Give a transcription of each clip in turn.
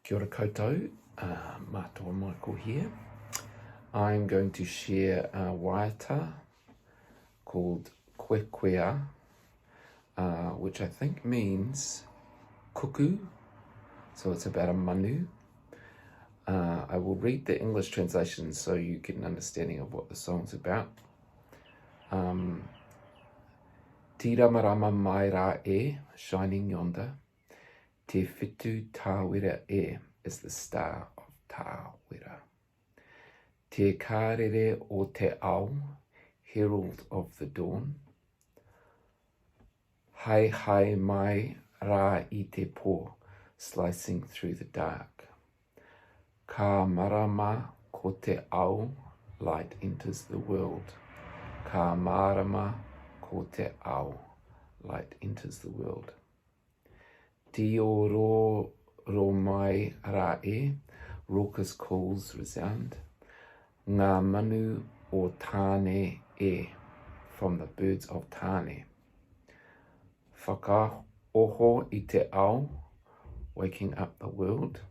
Kia ora koutou, uh, Mātua Michael here. I'm going to share a waiata called Kwekwe, uh, which I think means cuckoo. So it's about a manu. Uh, I will read the English translation so you get an understanding of what the song's about. Um, Tīramarama mai rā e, shining yonder. Te Whetū Tāwera e is the star of Tāwera. Te Kārere o te Ao, herald of the dawn. Haehae mai rā i te pō, slicing through the dark. Ka marama ko te ao, light enters the world. Ka mārama ko te ao, light enters the world. Tīorōro mai rā e, raucous calls resound. Ngā manu o Tāne e, from the birds of Tāne. Whakaoho i te ao, waking up the world.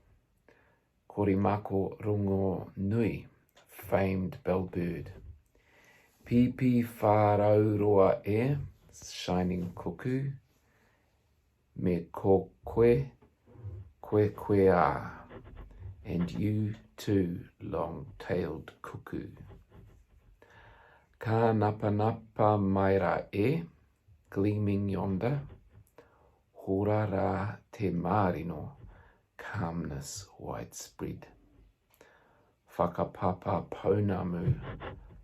Korimako rongo nui, famed bellbird. Pīpīwharauroa e, shining cuckoo. Me ko koe, koe koe ā, and you too, long-tailed cuckoo. Ka napanapa mai rā e, gleaming yonder, hora rā te mārino, calmness widespread. Whakapapa pounamu,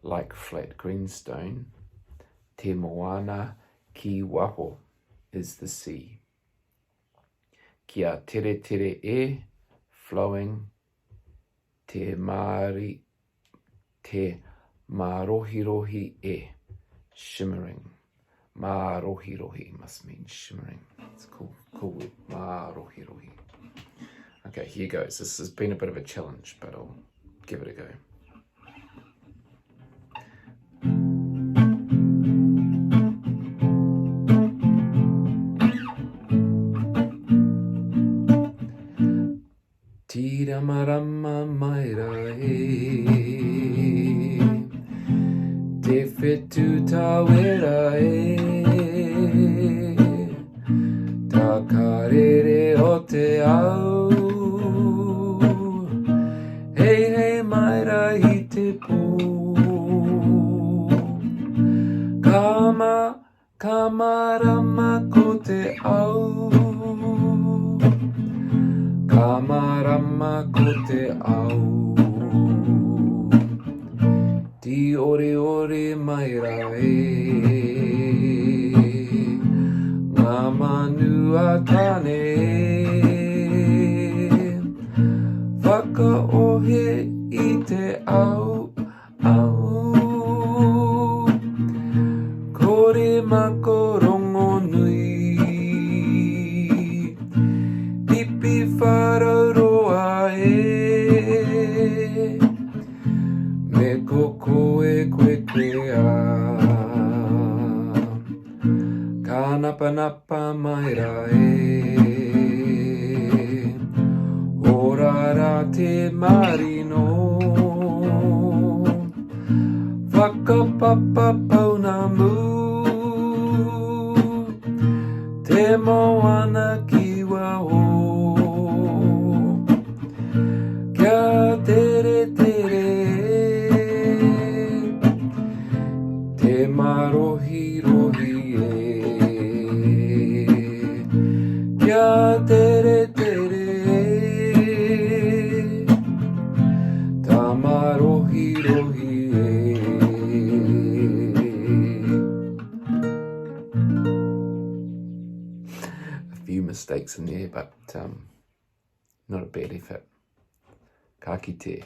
like flat greenstone, te moana ki waho is the sea. Kia teretere e, flowing, te māri, te mārohirohi e, shimmering. Mārohirohi must mean shimmering. It's a cool, cool word, mārohirohi. Okay, here goes. This has been a bit of a challenge, but I'll give it a go. Tīramarama mai rā e Te whetū tāwera e Tā karere o te au Hei hei mai rā i te pō Ka ma Ka mārama ko te au. Ka mārama ko te au. Tīoreore mai rā e. Ngā manu a Tāne e. Whakaohe i te au. Au, kore mako rongonui, Pipi wharauroa e, Me ko koe koe koe a, Ka napanapa mai ra e, Ora ra te marino, Whakapapa pounamu, Te moana ki waho, Kia tere tere e. Te marohirohi e, kia tere tere e, Tamarohirohi e. A few mistakes in there, but um, not a bad effort. Ka kite.